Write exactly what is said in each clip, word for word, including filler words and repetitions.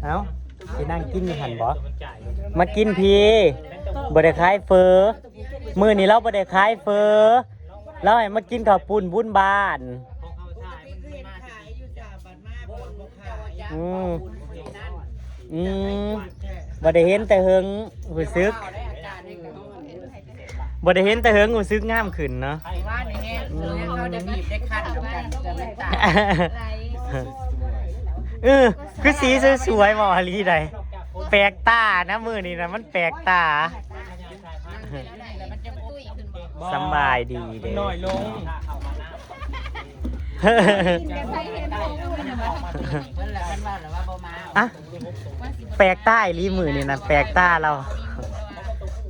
เอ้า สินั่งกินอยู่หั่นบ่ มากินพี้ บ่ได้ขายเฟอ มื้อนี้เราบ่ได้ขายเฟอ เราให้มากินข้าวปุ้นบุญบ้าน อืม อืม บ่ได้เห็นแต่เฮิง รู้สึก บ่ได้เห็นแต่เฮิง รู้สึกงามขึ้นเนาะ ว่าในแง่เขาจะบีบได้ขั้นกันจะไม่ตาย เออ คือสีสวยๆ บ่อีหลีใด แปลกตานะ มื้อนี้นะ มันแปลกตา สำบายดีเด้ น้อยลง อ่ะ แปลกตาอีหลีมื้อนี้นะ แปลกตาเรา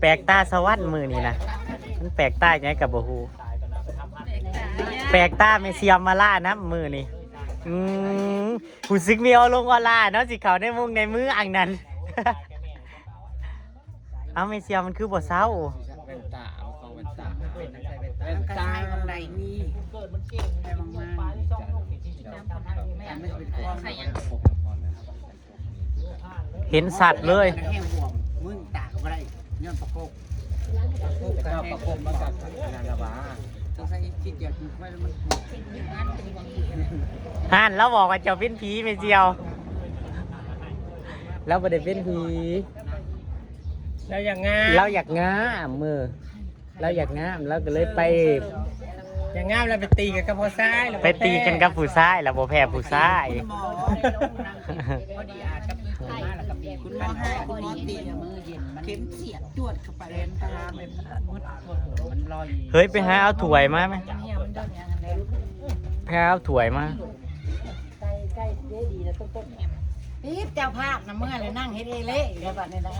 แปลกตาสวรรค์มื้อนี้นะ มันแปลกตาหยังกับบ่ฮู้ แปลกตาแม่เสียมมาล่านะมื้อนี้ อืม รู้สึกมีอารมณ์ออร่าเนาะ สิเข้าในมุ้งในมืออังนั้น เอาแม่เสียมมันคือบ่เซา แว่นตา เอาของแว่นตา แว่นตา มันก็ใส่ของใดนี่ แต่บางๆ เห็นสัตว์เลย แห้งห่วง มึงตาก็บ่ได้ ย้อนประกบ ประกบ ประกบมากับนันทวา ต้องใส่คิดอยากไว้แล้วมัน ห่าน เราบอกว่าเจ้าเป็นผีแม่เสียว เราบ่ได้เป็นผี เราอยากงาม เราอยากงาม มือ เราอยากงาม เราก็เลยไป อยากงามแล้วไปตีกันกับผู้ชายแล้ว ไปตีกันกับผู้ชาย แล้วบ่แพ้ผู้ชาย คุณหมอ พอดีอาจจะมีคนมาแล้วก็มี คุณหมอให้ คุณหมอตี เข็มเสียบจวดเข้าไป มันลอย เฮ้ย ไปหาเอาถ้วยมาไหม ไปหาเอาถ้วยมา ใกล้ใกล้ได้ดีแล้ว ต้นต้นแหม ปี๊บเจ้าภาพนะ เมื่อเลยนั่งเฮ็ดเอเล่อยู่แล้วบัดนี้นะ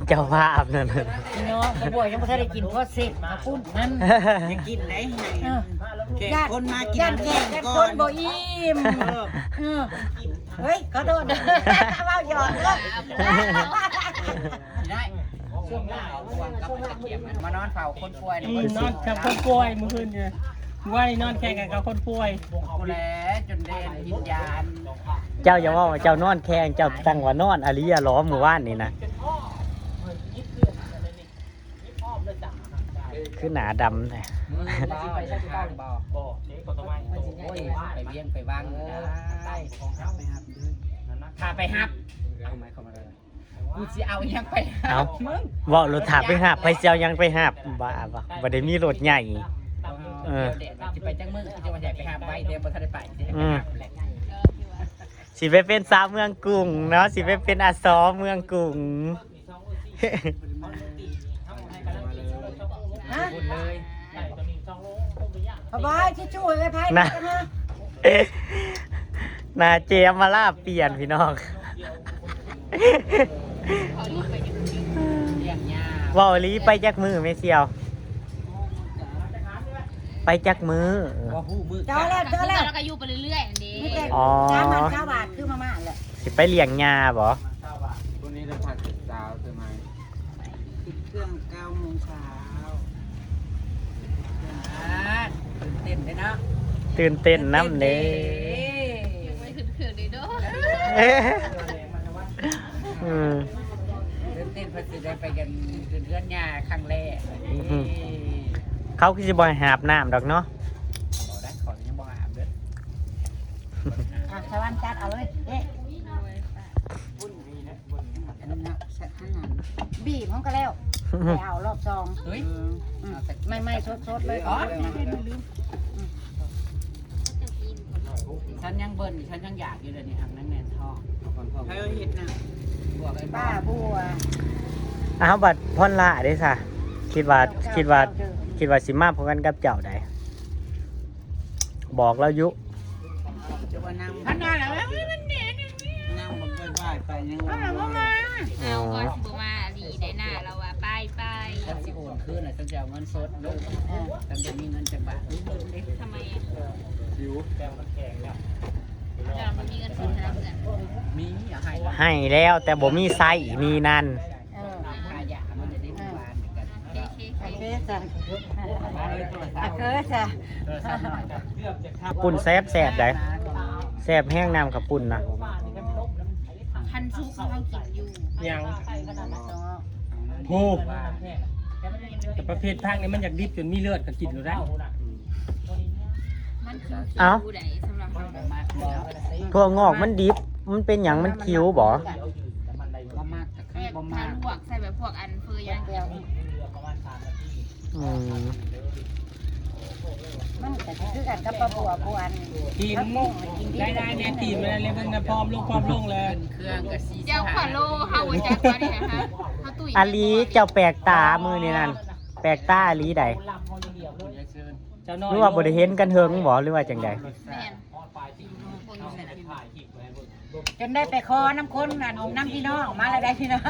เจ้าภาพนั่นน่ะ พี่น้อง ขบวยยังบ่ทันได้กิน เพราะเสร็จมาปุ้นนั่น จะกินได้ไง เออ แขกคนมากิน ย่านแขก แขก ก่อน คนบ่อิ่ม เออ เออ เฮ้ย ขอโทษ เว้าหยอกเด้อ ได้ ช่วงหน้าเอาบ่วงกับตะเกียบมัน มานอนเฝ้าคนป่วย อืม นอนกับคนป่วยมื้อคืนเนี่ย ว่านอนแข่งกันกับคนป่วย กูแลจนเด่นวิญญาณ เจ้าอย่าว่าเจ้านอนแข่ง เจ้าตั้งว่านอนอหลีอะหลอมื้อวานนี่นะ คือหน้าดำแท้ มือเบาเบา โอ้ย ไปเวียงไปวังได้ พาไปหับ เอาไม้เข้ามาเลย กูสิเอาอีหยังไปหับ เอ้า มึง เว้ารถถักไปหับ ไผสิเอาหยังไปหับ บ้าบ่ บ่ได้มีรถใหญ่ เออ เดี๋ยวแดดมันสิไปจักมื้อ กูจะว่าใหญ่ไปหับไว้ เดี๋ยวบ่ทันได้ไป สิได้ไปหับแหละ อืม สิไปเป็นสาวเมืองกรุงเนาะ สิไปเป็นอสเมืองกรุง ฮะ เอาไว้ทิชชู่ไว้ไพ่ นะ นะ หน้าเจมมาลาเปลี่ยนพี่น้อง เลี้ยงยา เว้าอีหลีไปจักมื้อแม่เสี่ยว ไปจักมื้อ บ่ฮู้มื้อ เจ้าแล้ว เจ้าแล้ว แล้วก็อยู่ไปเรื่อยๆอันนี้ มีแต่ อ๋อ สามพันเก้าบาท คือมาม่าแหละ สิไปเลี้ยงยาบ่ พรุ่งนี้เดินทางเช้าใช่ไหม ขึ้นเครื่องเก้าโมงเช้า อ่า ตื่นเต้นเด้อเนาะ ตื่นเต้นนำเด้ ตื่นเต้นเด้ ยังไม่ขึ้นเครื่องเลยเด้อ เอ๊ะ อืม ตื่นเต้นเพิ่นสิได้ไปกันขึ้นเฮือนย่าครั้งแรก อืม เขาคือสิบ่ให้อาบน้ำดอกเนาะ บ่ได้ ขอยังบ่อาบเด้อ อ่ะ สวรรค์จัดเอาเลย เอ๊ะ อันนั้นนะ บีบมันก็แล้ว ไปเอารอบสอง เฮ้ย อืม ไม่ไม่สดสดๆเลย อ๋อ ฉันยังเบิ่น ฉันยังอยากอยู่เลยนี่ อันนั้นแน่นท้อง ให้เฮ็ดนะ บวกไอ้ ป้าบัว อ้าว บัดพรละเด้ซะ คิดว่า คิดว่า คิดว่าสิมาพร้อมกันกับเจ้าใด บอกเราอยู่ จะว่านั่ง ขนาดแล้ว นั่งบ่ค่อยไหวไปยัง เอาว่ามา เอาก็สิบ่มาอีหลีได้หน้าเราว่าไปไป ฉันสิโอนคืนน่ะ ฉันจะเอาเงินสดลูก เออ ฉันจะมีเงินจักบาท ทำไมอะ หิว แต่มันแข็งแล้ว แต่มันมีเงินสดให้เราเพื่อน มี เอาให้ ให้แล้วแต่บ่มีไส้นี่นั่น เออ ค่ายามันจะได้หมู่บ้านกัน โอเค โอเค โอเคจ้ะ โอเคจ้ะ เออ สักหน่อย เกือบจะทำ ข้าวปุ้นแซ่บแซ่บใด แซ่บแฮงน้ำข้าวปุ้นนะ คันสุกเขากินอยู่ ยัง โห แต่ประเภทผักนี่มันอยากดิบจนมีเลือดก็กินอยู่ได้ มันคือ เอ้า คิวใดสำหรับเรา ถั่วงอกมันดิบ มันเป็นหยังมันคิวบ่ บ่มากกับ แบบ บ่ ถ้าม าก ลวกใส่แบบพวกอันเฟออย่างเดียว อืม มันก็คือกันกับปลาบัวบวน กินได้ได้เนี่ยกินมาแล้วเบิ่งนะพร้อมลงพร้อมลงเลย เครื่องกับซี เจ้าขอโลเฮาจักว่าเนี่ยฮะเฮาตุ้ย อาลีเจ้าแปลกตามือนี่นั่น แปลกตาอาลีใด เจ้าน้อย หรือว่าบ่ได้เห็นกันเฮิงบ่หรือว่าจังใด แม่น จนได้ไปขอน้ำคนอันน้ำพี่น้องมาแล้วได้พี่น้อง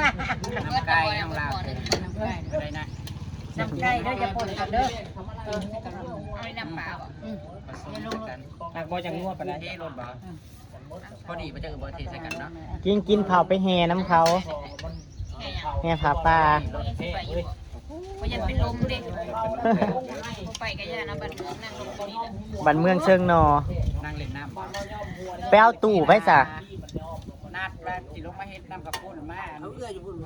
เบิดบ่ได้บ่ได้ ได้นะ น้ำไก่เด้ออย่าปนกันเด้อ เอาในน้ำปลาบ่ หนักบ่จังงัวปานใด พอดีมันจะบ่เทใส่กันเนาะ กินกินเผาไปแห่น้ำเขา แค่หยัง แห่ผาป่า สิไปอยู่บ่บ่ยันเป็นลมเด้บ่ไปก็ย่านเอาบ้านเมืองนั่งลงตรงนี้นะ บ้านเมืองเชิงนอ นั่งเล่นน้ำ ไปเอาตู้ไปซะ นัดว่าสิลงมาเฮ็ดน้ำกับปุ้นมาเอาเอื้ออยู่ปุ้น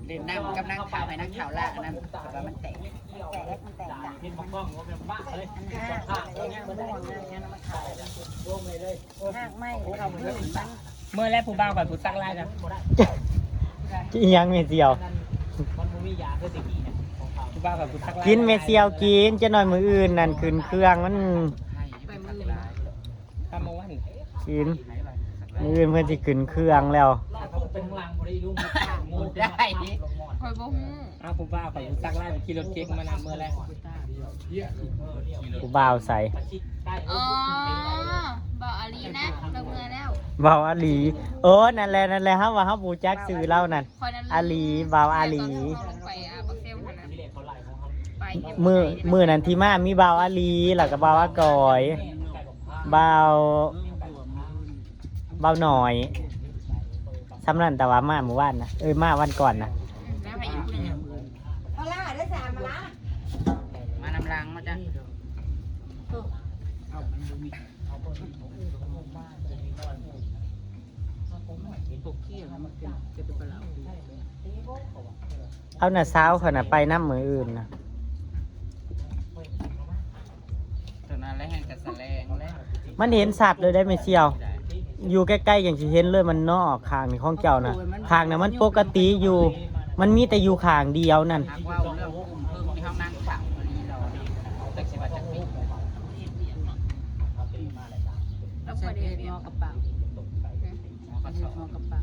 เล่นน้ำกับนางขาวให้นางขาวลากน้ำแต่ว่ามันแตก แตกมันแตกจ้ะ เห็นมากล้องว่าเป็นบ้าเลย หากไม้เขาพื้นมัน เมื่อแรกผู้บ่าวก่อนผู้ตักไล่นะ อีหยังแม่เสี่ยว มันบ่มียาคือตะกี้เนี่ยของเขา ผู้บ่าวก่อนผู้ตักไล่ กินแม่เสี่ยวกินจะหน่อยมื้ออื่นนั่นขึ้นเครื่องมัน ไปมือ ตามมาวัน กินมื้ออื่นเพิ่นสิขึ้นเครื่องแล้ว เป็นทางลังบ่ได้ลุง ได้คอยบ่ฮู้ อ้าวผู้บ่าวก่อนผู้ตักไล่ขี่รถเก๋งมานำเมื่อแรก ผู้บ่าวใส่ อ๋อบ่าวอาลีนะเราเมือแล้ว บ่าวอาลี เออนั่นแหละนั่นแหละเฮาว่าเฮาบ่จักชื่อเล่านั่น คอยนั้น อาลีบ่าวอาลี ตนลงไปอ่ะบักเซลหันนะไปเห็น มื้อมื้อนั้นที่มามีบ่าวอาลีแล้วก็บ่าวอากอยบ่าวบ่าวน้อยสำนั้นแต่ว่ามามื้อวานนะเอ้ยมาวันก่อนนะ แล้วไปอีกคนหนึ่ง เอาล่ะได้สามมาละ มานำลังมาจ้ะ ตกเขี้ยวมันเป็นกระดูกกระเหล่า เอาน่ะสาวเขาน่ะไปนำมื้ออื่นนะ ตอนนั้นแล้วแห่งกระแสลงแล้ว มันเห็นสัตว์เลยได้ไหมเสี่ยว อยู่ใกล้ๆอย่างสิเห็นเลยมันนอกข้างนี่ของเจ้านะข้างน่ะมันปกติอยู่ มันมีแต่อยู่ข้างเดียวนั่น หากว่าเรื่องกลุ่มเพิ่งในห้องนั่งขังพอดีเราเนี่ยจักสิบาจักปี แล้วพอดี หมอกระเป๋า อืม หมอกระเป๋าหมอกระเป๋า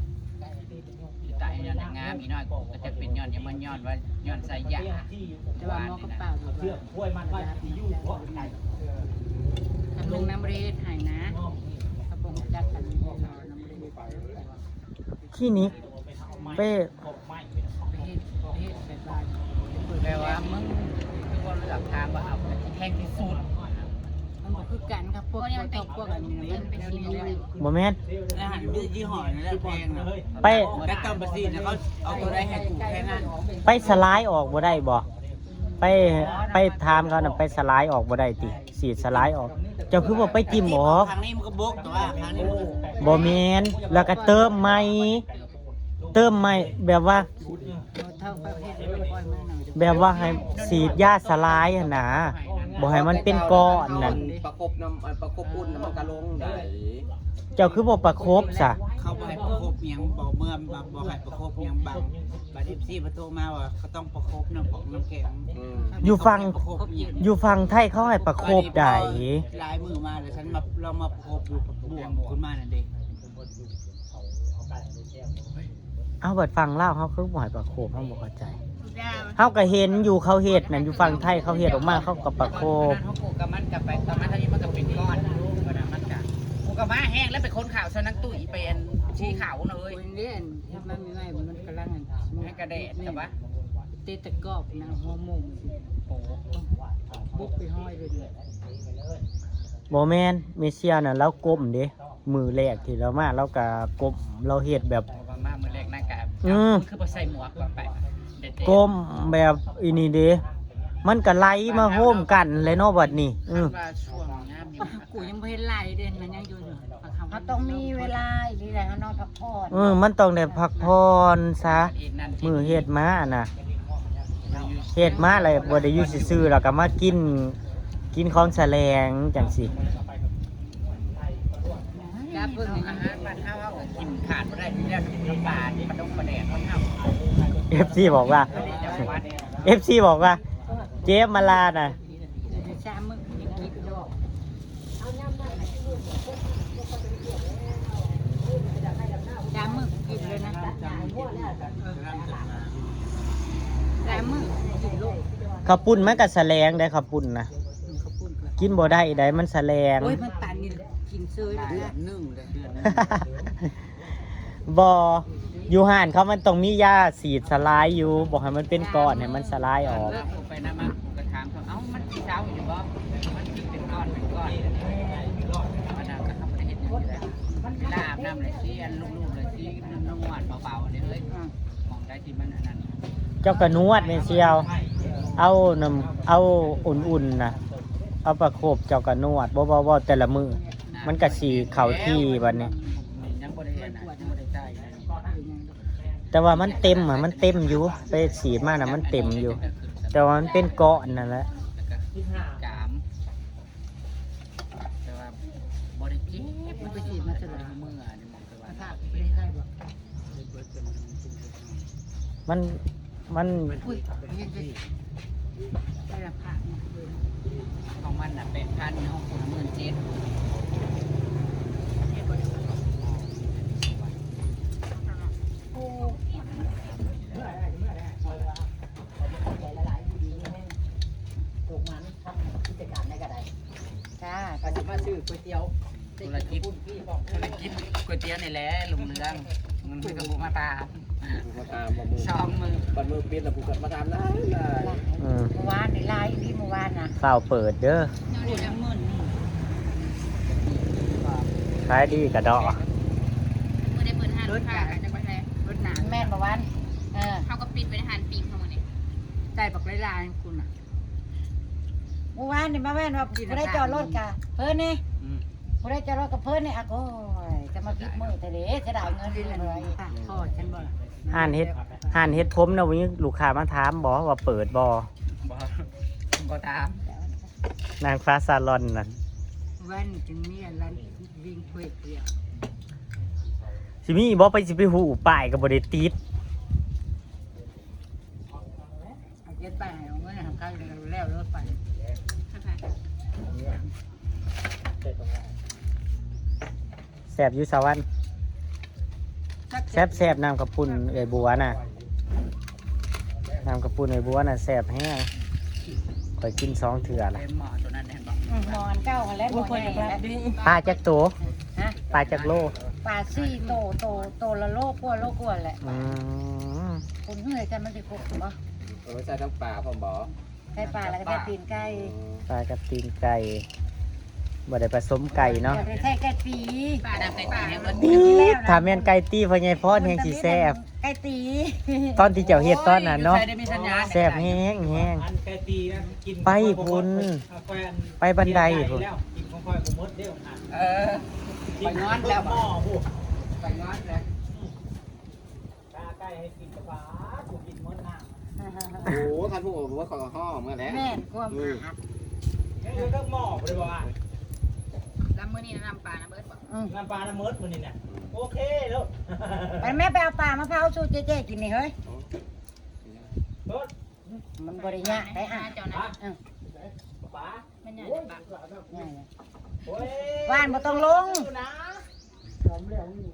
ตายย้อนงามอีน้อยก็จะเป็นย้อนยังมันย้อนว่าย้อนใส่ยา แต่ว่าหมอกระเป๋าแบบว่า ห้วยมันว่าสิอยู่บ่ไกล ทำลงน้ำเรศหายนะกระโปรงจักกันน้ำเรศ ขี้นี้เป้ ประเทศประเทศแบบว่า แปลว่ามึงคือว่าเลือกทางว่าเอาที่แพงที่สุด มันก็คือกันครับพวกพวกพวกอันนี้มันเป็นสีเหลือง บ่แม่น อาหารมียี่ห้อนี่แหละแพงนะ ไป แต่ต้มประสิทธิ์เนี่ยเขาเอาตัวใดให้กูแค่นั้น ไปสลายออกบ่ได้บ่ไปไปถามเขาน่ะไปสลายออกบ่ได้ติสีดสลายออก เจ้าคือบ่ไปจิ้มออก ครั้งนี้มันก็บกแต่ว่าครั้งนี้มันก็ บ่แม่นแล้วก็เติมใหม่เติมใหม่แบบว่า เท่าประเทศไม่ค่อยมากหน่อย แบบว่าให้สีดยาสลายหั่นนะบ่ให้มันเป็นก้อนนั่น ประคบน้ำประคบอุ่นน่ะมันก็ลงได้ เจ้าคือบ่ประคบซะ เขาบ่ให้ประคบหยังบอกเมื่อบ่ให้ประคบหยังบางบัดเอฟซีมาโทรมาว่าก็ต้องประคบน้ำของน้ำแข็ง อยู่ฝั่ง ประคบหยัง อยู่ฝั่งไทยเขาให้ประคบได้ ลายมือมาเลยฉันมาลองมาประคบดูบวมขึ้นมานั่นเด้ เอาบัดฝั่งลาวเขาคือบ่ให้ประคบเขาบ่เข้าใจ สุดยอด เขาก็เห็นอยู่เขาเฮ็ดนั่นอยู่ฝั่งไทยเขาเฮ็ดออกมาเขาก็ประคบ เขาปลูกกับมันกับไปตอนนั้นที่มันก็เป็นก้อนมันก็กูกับมาแห้งแล้วไปค้นข่าวซะนังตุ้ยเป็นชีขาวเลย เล่นมันไม่ไหวมันกำลัง แม่กระแดดแต่ว่า เตะตะกอบนะหัวมุม โอ้ บุกไปห้อยเลย บ่แม่นเมเซียน่ะเราก้มเด้มือแรกที่เรามาเราก็ก้มเราเฮ็ดแบบ มามือแรกนั่งกับ อืม คือพอใส่หมวกก่อนไป ก้มแบบอีนี่เด้มันก็ไหลมาโฮมกันเลยเนาะบัดนี้อือ ว่าช่วงน้ำนี่ กูยังไม่เห็นลายเด่นมันยังอยู่อยู่เขาต้องมีเวลาอีกทีแหละเนาะ พักผ่อน เออ มันต้องได้พักผ่อนซะ มื้อเฮ็ดมาน่ะ เฮ็ดมาแล้วบ่ได้อยู่ซื่อๆ แล้วก็มากิน กินของแสลงจังซี่ ครับเพิ่งอาหารบ้านเฮาเฮาก็กินขาดบ่ได้อยู่แล้วน้ำปลานี่ปลาดงปลาแดกของเฮา เอฟซี บอกว่า เอฟซี บอกว่า เจฟมาลาน่ะ สามมื้อยังกินดอกสามมื้อกินเลยนะสามมื้อกินลูก ข้าวปุ้นมันก็แสลงได้ข้าวปุ้นนะ ขอบคุณค่ะ กินบ่ได้ได้มันแสลง โอ้ยมันตันนี่กินเซยเลย เดือนหนึ่งเลยเดือนหนึ่ง บ่อยู่ห้านเขามันต้องมียาสีดสลายอยู่ บอกให้มันเป็นก้อนให้มันสลายออก เลิกไปนะมากูก็ถามเขาเอ้ามันสิเศร้าอยู่บ่มันสิเป็นก้อนเป็นก้อนมันน่ะก็ทำบ่ได้เฮ็ดหยังอยู่แล้วเวลาอาบน้ำเลยสิอันลูกๆเลยสินวดเบาๆเลยเฮ้ยมองได้ที่มันอันนั้น เจ้ากะนวดแม่เสี่ยว เอาน้ำเอาอุ่นๆนะ เอาประโคบเจ้ากะนวดบ่บ่บ่แต่ละมื้อมันกะสิเข้าที่บัดนี้ ยังบ่ได้เห็นนะยังบ่ได้ใส่นะ แต่ว่ามันเต็มอ่ะมันเต็มอยู่ ไปสีดมาน่ะมันเต็มอยู่ แต่ว่ามันเป็นก้อนนั่นแหละ แล้วก็จามแต่ว่าบ่ได้เจ็บมันไปสีดมาสลายเมื่อนี่มองไปว่า ถ้าไปได้บ่ มันมัน อุ้ยยังจะได้ละค่ะ ของมันน่ะแปดพันของผมหมื่นเจ็ด ปลูกมันทำกิจการได้ก็ได้ จ้าก็จะมาซื้อก๋วยเตี๋ยวธุรกิจธุรกิจก๋วยเตี๋ยวนี่แหละลุงเรืองเงินมันก็บ่มาตาม มาตามบ่มือ สองมือ บัดมือปิดแล้วกูก็มาตามหลายหลาย อืม เมื่อวานนี่ไลฟ์ที่เมื่อวานนะ ข้าวเปิดเด้อ พูดทั้งหมื่น ขายดีกะดอก มือได้เปิดห้างลูกค้าก็จะไปแทน รถหนาแม่นเมื่อวานเออ เขาก็ปิดไว้ในห้างปิงเขาหมดเลย ใจบักหลายๆคุณอ่ะเมื่อวานนี่มาแม่นว่าผู้ได้จอดรถกะเพิ่นนี่ผู้ได้จอดรถกับเพิ่นนี่อ่ะโอ้ยจะมาผิดมือแต่เด้เสียดายเงินเลย พ่อฉันบ่ล่ะ ห้านเฮ็ดห้านเฮ็ดผมนะวันนี้ลูกค้ามาถามบ่ว่าเปิดบ่ บ่บ่ตาม นางฟ้าซาลอนนั่น วันจึงมีอันนั้นวิ่งเพื่อเดียว สิมีบ่ไปสิไปหูป้ายก็บ่ได้ติด เอาเก็บไปเอาเงินทำการแล้วรถไป แสบอยู่สวรรค์แสบแสบน้ำกระปุ่นเอ้ยบัวน่ะน้ำกระปุ่นเอ้ยบัวน่ะแสบแห้งข่อยกินสองเถื่อละ เต็มหม้อตัวนั้นแน่นบ่ อืมหมอนเก้าหั้นแหละหมอนใหญ่หั้นแหละ ปลาจักโต ฮะ ปลาจักโล ปลาสี่โตโตโตละโลกว่าโลกว่าแหละ อืม คุณเฮ้ยกันมันสิครบบ่ เอาไว้ใส่ทั้งปลาพร้อมบ่ ใส่ปลาแล้วก็ใส่ตีนไก่ ปลากับตีนไก่บ่ได้ผสมไก่เนาะ อย่าไปใส่ไก่ปี ปลาดำไก่ป่าให้เบิด ปี๊ดถ้าแม่นไก่ตี้พ่อใหญ่พรแห่งสิแซ่บ ไก่ตี ตอนที่เจ้าเฮ็ดตอนนั้นเนาะ ใส่ได้มีสัญญาณ แซ่บแห้งแห้ง อันไก่ตีนะกิน ไปพุ้น เอาไปอัน ไปบันไดพุ้น แล้วกินของค่อยก็หมดเด้ออ่ะ เออไปงอนแล้ว หม้อพุ้น ไปงอนแล้ว ตาไก่ให้กินกระปากูกินหมดน้ำ โอ้คันผู้บอกว่าขอห่อเมื่อแล้ว แม่นความหาด ยังอยู่เรื่องหม้อบ่ได้บอกอ่ะ ลำมือนี่นะน้ำปลานะเบิดบอก อืม น้ำปลาน้ำมดมื้อนี้น่ะโอเคแล้ว ไปแม่ไปเอาปลามาเผาสู่เจ๊ๆกินนี่เฮ้ย รถ มันบ่ได้ยากได้อ่ะ เจ้านะ อืม ปลา มันใหญ่ปาก ง่ายเลย โอ้ย หวานบ่ต้องลง นะ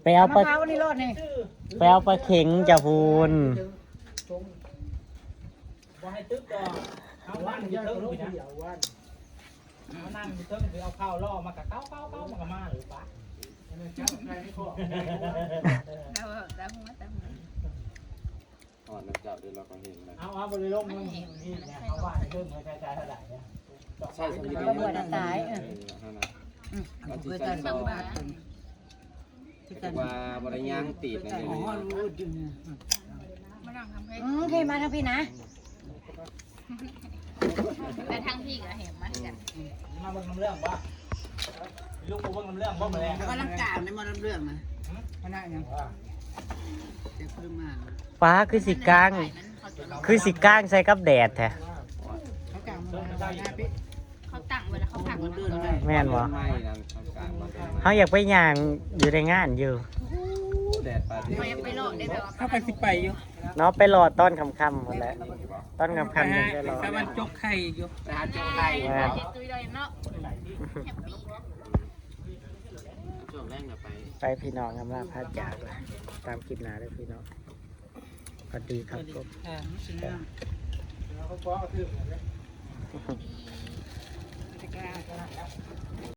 ไปเอาปลา มาเผานี่โลดนี่ ชื่อ ไปเอาปลาเข็งจ้ะพุ้น บ่ให้ตึกดอกเอาบ้านอยู่เทิงนี่นะเอานั่งอยู่เทิงไปเอาข้าวล่อมากะเก้าเก้าเก้ามากะมาหรือปะ แล้วแล้วหัวแต่หัว อ่อนน้ำเจ้าเดี๋ยวเราก็เห็นแล้ว เอาเอาบ่ได้ลงมึงนี่แหละเอาบ้านเทิงเฮาใช้จ่ายเท่าไหร่เนี่ย ใช่สมิ ก็บ่ได้ตายเออ เออนั่นนะ อืม มันสิ เพื่อ ใส่ จะ ต่อ สบาย แต่ว่าบ่ได้ย่างตีบนั่นเอง มานั่งทำให้ อืมพี่มาทางพี่นะ แต่ทางพี่ก็เห็นมากัน มาเบิ่งน้ำเรื่องบ่ลูกกูเบิ่งน้ำเรื่องบ่มาแล้ว ก็ลังกล่าวในมอลำเรื่องนะ คณะหยัง ป้าคือสิกาง คือสิกางใส่กับแดดแท้ เขาตั้งไว้แล้วเขาพักไว้แล้ว แม่นบ่ เฮาอยากไปย่างอยู่ในงานอยู่ แดดปาด เขายังไปโลดได้แบบว่า เขาไปสิไปอยู่ เนาะไปรอตอนค่ำๆนั่นแหละ ตอนค่ำๆยังได้รอ แต่มันจกไข่อยู่ ไปหาจกไข่ แม่น เจ็ดตุยเลยเนาะแฮปปี้ ไปพี่น้องอำลาพาจากละตามคลิปหน้าเด้อพี่น้องสวัสดีครับผม เออ